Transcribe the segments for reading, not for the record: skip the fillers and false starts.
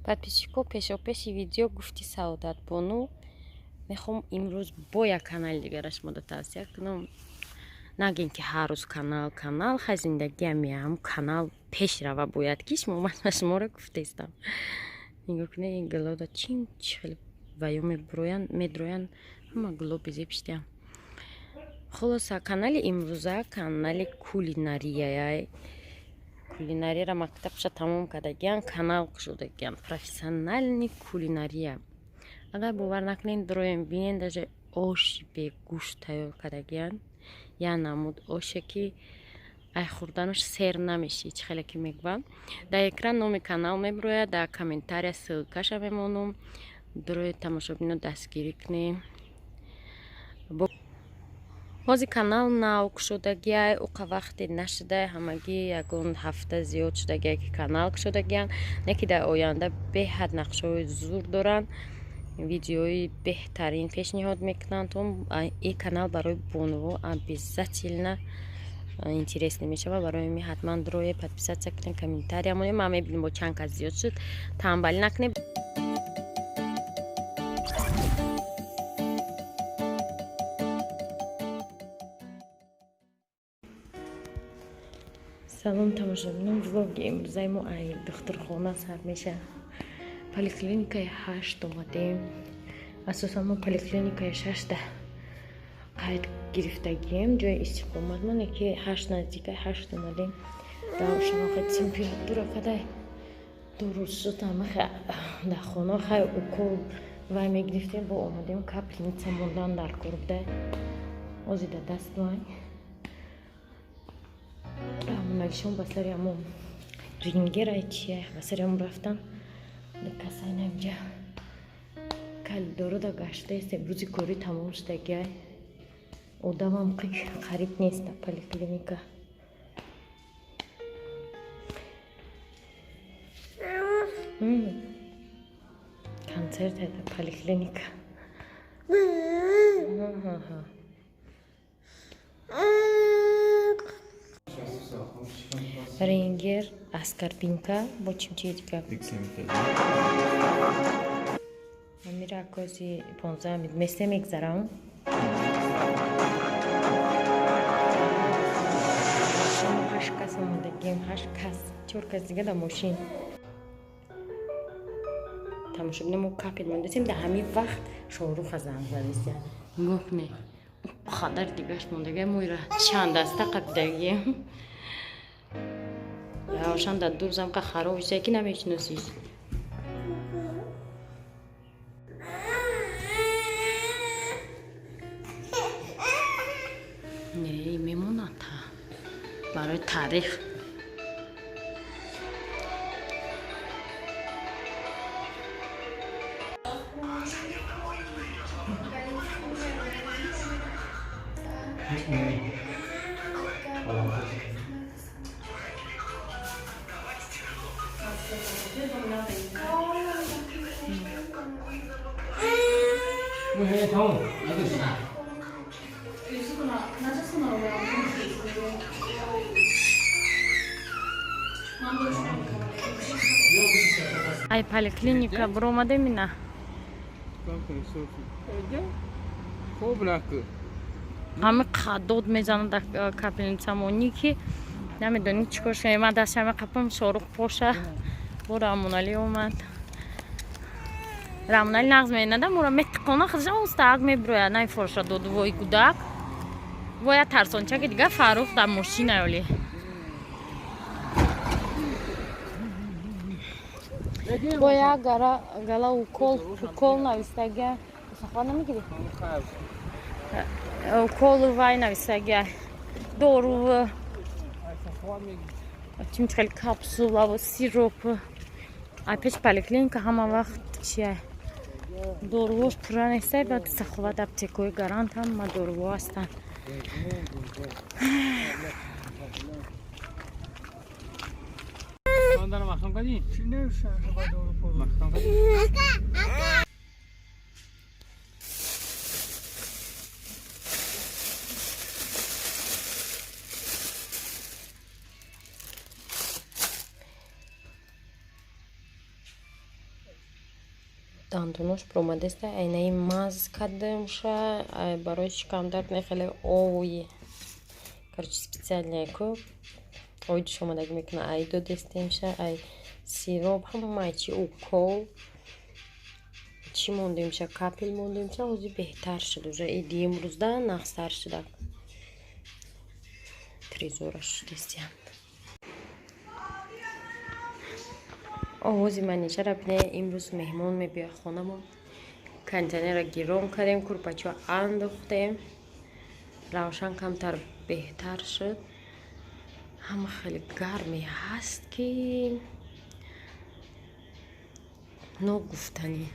Подписчико, пешопеши видео гуфти Саодатбону, мехоҳам имрӯз бо як канали дигара шумода тавсия кунам. Нагем, ки ҳар рӯз канал, канал, хай зиндагиам ям канал пеш рава бояд, ки шумо ман ба шуморо гуфтаистам. Нигоҳ кунед, ин гулода чин чи хеле ваё мебуроянд, медроянд, ҳама гуло безеб шудиям. Хулоса, канали имрӯза канали кулинарияй. Кулинарияра мактабша тамом кардагиан, канал кушодагиан, профессиональный кулинария. Агар бовар накунед, дроем бинен, даже оши бегӯшт тайёр кардагиан. Я намуд оше, ки ай хӯрданаш сер намешӣ, чӣ хеле ки мегӯям. Дар экран номи канал мебирояд, дар комментария ссылкаша мемонам. Дрои тамошобино дастгирӣ кунем. Ҳозир канал нав кушодагиай, уқа вақте нашуда, ҳамагӣ ягон ҳафта зиёд шудагиай, ки канал кушодагиан, не ки дар оянда беҳад нақшаҳои зур доранд, видеои беҳтарин пешниҳод мекунанд. Ин канал барои бонуво обязательно интересный мешавад. Барои ми ҳатман дроe подписаться кунед, комментария монед. Ман мебинем, бо чанд кас зиёд шуд, танбалӣ накунед. Салом, тамошобинон! Влоги имрӯзаи мо ай духтурхона сар мешавад. Поликлиникаи 8 омадем. Асосан мо поликлиникаи 6-да қайд гирифтагием, ҷои истиқоматмон яки 8 наздикаи 8 омадем. Дар температура кадай, 2 рӯз шуд, ҳамахе дар хона хай укол вай мегирифтем, бо омадем, капельница мондан дар кор буда. Ози да даст май рамонагишон ба сари ҳамон рингерай чия, ба сари ҳамон рафтан. Касайна инҷа калидорода гаштаистем. Рӯзи корӣ тамом шудагиай, одамам қариб нест дар поликлиника. Концерт дар поликлиника. Рингер, аскорбинка, бо чимчии дига. Амира кози 15 месте мегзарам. Ҳашт кас омодагием, ҳашт кас, чор кас дига дар мошин. Тамошобино, мо капель мондасем, дар ҳамин вақт Шоҳруха занг задистя. Нигоҳ кунед, қадар дигаш мондага, мо ира чанд даста қапидагием. Равшан дар дур замқа хароб шуда, ки намешиносиш. Не мемонад та барои таърих. Ай поликлиника буромадем ина. Ҳами қадод мезанад дар капельницамонӣ, ки намедонӣ чӣ кор шуд. Ман дастшами қапам, Шорух поша бо Рамоналӣ омад. Рамоналӣ нағз менада, мора метиқона, худша устаак мебирояд, наифорша доду. Вой, гудак, воя тарсончаки дига. Фаррух дар мошина ёли. Бо як гала укол навистагия. Сахва намегирӣ? Уколу вай навистагия, дору, чим хеле капсулаву сироп. Ай пеш поликлиника ҳама вақт чия, дорувош пурра нестай, баъд Саховат, аптекаҳои Гарант ҳама доруво ҳастанд. Дандонош промадеста, айнаи маз кардамша барои шикамдард, не хеле ои, короче, специальная ку оидш омадагӣ мекуна. Ай додестемша, ай сироп, ҳамаи чи, укол чӣ мондемша, капель мондемша. Ҳозир беҳтар шуд, уже иди имрӯзда нағзтар шуда. Трезора шудестиям. Овози маничара бине. Имрӯз меҳмон мебиёд хонамон. Кондиционерро гиром кардем, курпачо андохтем. Равшан камтар беҳтар шуд. Ҳама хеле гарме ҳаст, ки ногуфтанӣ.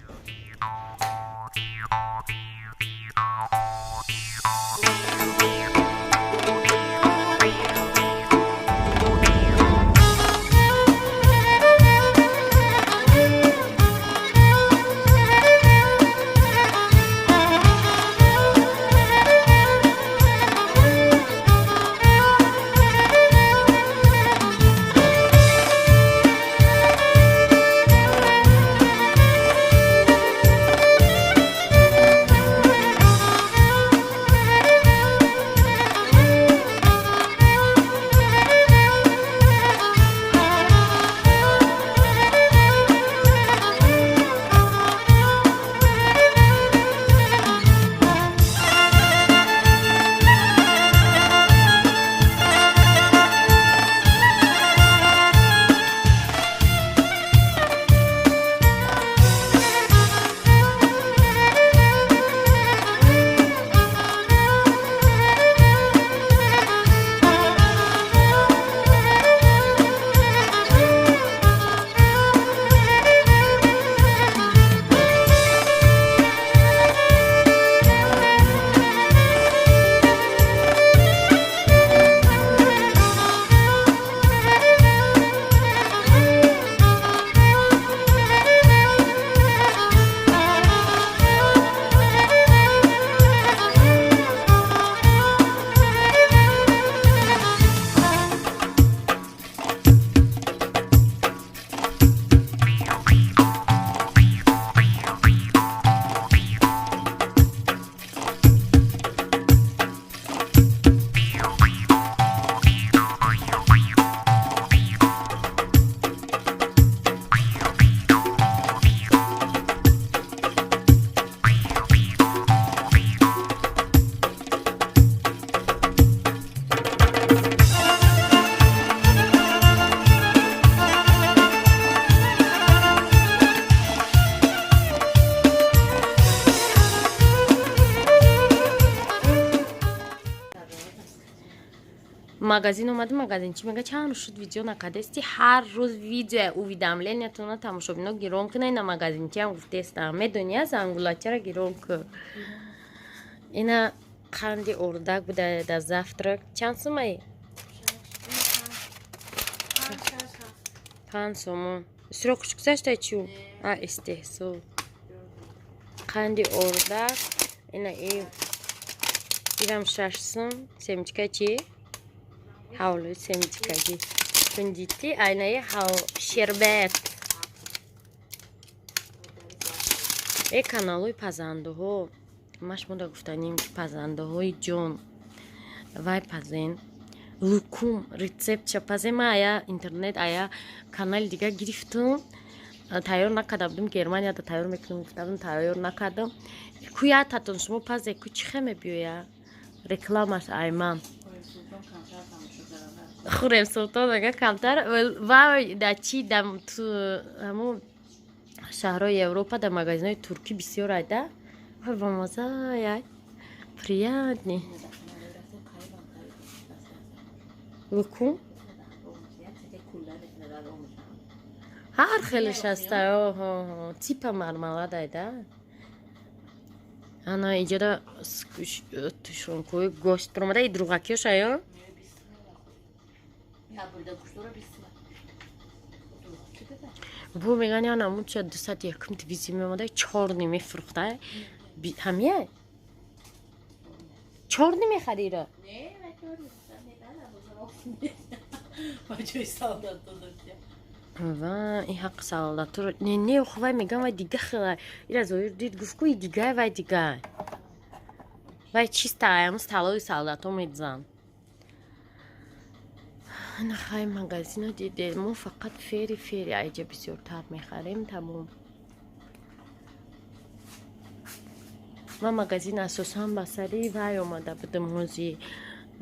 Магазин омадим. Магазинчи мега: «Чанд рӯз шуд, видео накардести, ҳар рӯз видео, уведомлениятона тамошобино гирон кунай». На, магазинчиам гуфтестам: «Медони, а зангулачара гирон ку». Ина қанди ордак буда да завтрак. Чанд сумаи? 5 сомон. Срокш гузашта чу, а истеҳсол. Қанди ордак ина ирам 6 сум. Семечка чи, ҳавлои семечкаги кунҷити, айнаи шербет. Э, каналҳои пазандаҳо, ма шумода гуфтанем, ки пазандаҳои ҷон, вай пазен, лукум рецептша пазен. Ма ая интернет, ая канали дига гирифтум, тайёр накарда будум. Германияда тайёр мекунам гуфтабудум, тайёр накардам. Куятатон шумо пазе ку, чӣ хе мебиёя рекламаш айман. Хурем Султон ага камтар вай да чи да ҳамун шаҳрҳои Европа дар магазинҳои туркӣ бисёр айда. Ой, бамаза, приятный лукум ҳар хелеш ҳаста, типа мармелад айда. Ана иҷода тушонкои гӯшт промада и друғакиёш аё. Бу меган, я намуча 201-м дивизия меомада, чорни мефурӯхта. Ҳамия чорни мехарира. Ва ин ҳаққи саодатро не, не, охи вай мегам, вай дига хела ира Зоир дид, гуфт ку и дигай, вай дигай, вай чиста ам столои солдато медзан. Нахай, магазино диде, мо фақат фери фери айҷа бисёртар мехарем, тамом. Ман магазин асосан ба сари вай омада будам. Ҳози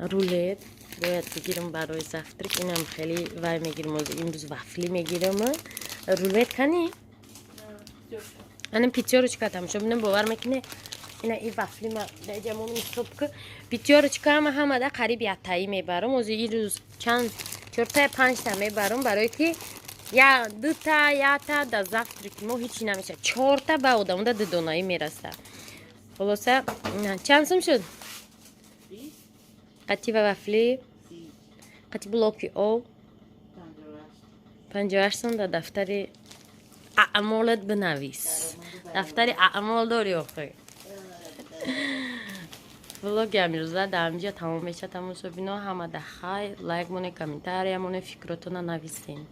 рулет бояд бигирам барои завтрак. Инам хеле вай мегирам, ҳози имрӯз вафли мегирам. Рулет кани ана Пятёрочка тамошо бинам, бовар мекуне, ина и вафли ма даҷамон ҳисоб ку, Пятёрочка ма ҳамада қариб яктаӣ мебарам. Ҳози ирӯз чанд, чорта, панҷта мебарам, барое ки я дута ята да завтраки мо ҳичи намешад. Чорта ба одамода дудонаӣ мерасад. Хулоса, чанд сум шуд қатива вафли, қати блоки об? 58 сум. Дар дафтари аъмолат бинавис. Дафтари аъмол дори охи? Влоги амирӯза дар ҳаминҷа тамом мешавад, тамошобино. Ҳамада хайр, лайк моне, комментария моне, фикротона нависен.